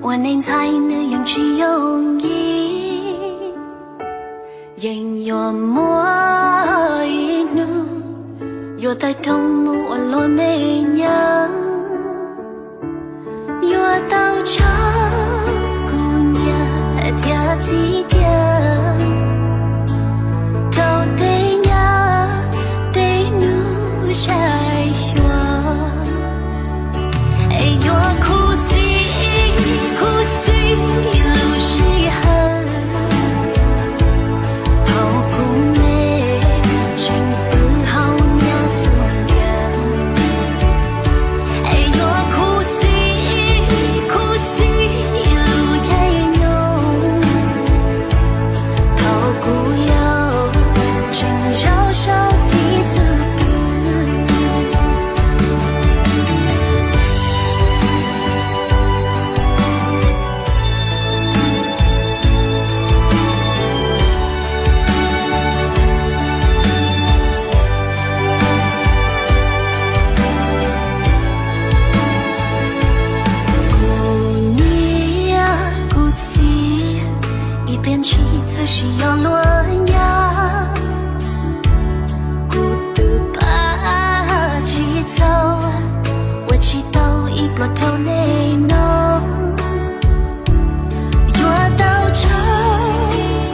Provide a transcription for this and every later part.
Ua neej ntxhais nws yeej tsis yooj yim, yeej yuav muaj ib hnub yuav tawg rooj mus ua luag me nyuam. Yuav tau tso kuv niam thiab txiv cia rau tej nyab tej nus saib xyuas. Es yuav khuv xim, khuv xim lub sij hawm thaum kuv me tseem pw hauv niam xub ntiag. Es yuav khuv xim, khuv xim lub caij nyoog thaum kuv yau tseem zaum saum txij xub pwg. Kuv niam kuv txiv ib pliag ntshis txawm sis yog luag nyab. Kuv twb pab tsis txaus, ua tsis tau ib pluag rau nej no. Yuav tau tso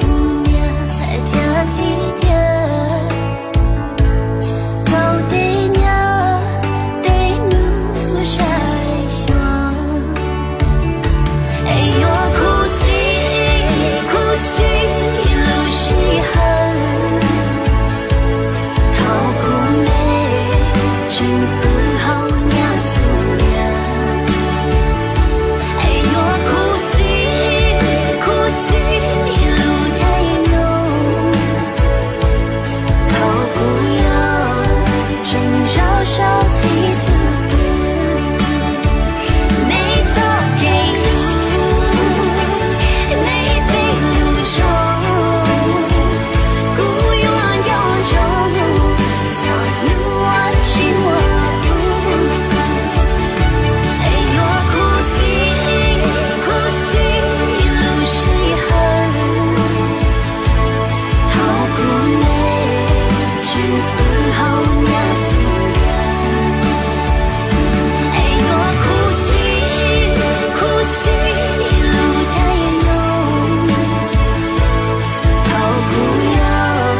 kuv niam thiab txiv cia rau tej nyab tej nus saib xyuas. Es yuav khuv xim, khuv xim lub sij hawm thaum kuv me tseem pw hauv niam xub ntiag. Es yuav khuv xim, khuv xim lub caij nyoog thaum kuv yau tseem zaum saum txij xub pwg. Nej txoj kev hlub, nej tej lus zoo, kuv yuav nco ntsoov txog hnub uas tsis muaj kuv. Es yuav khuv xim, khuv xim lub sij hawm thaum kuv me tseem pw hauv niam xub ntiag. Es yuav khuv xim, khuv xim lub caij nyoog thaum kuv yau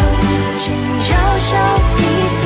tseem zaum saum txij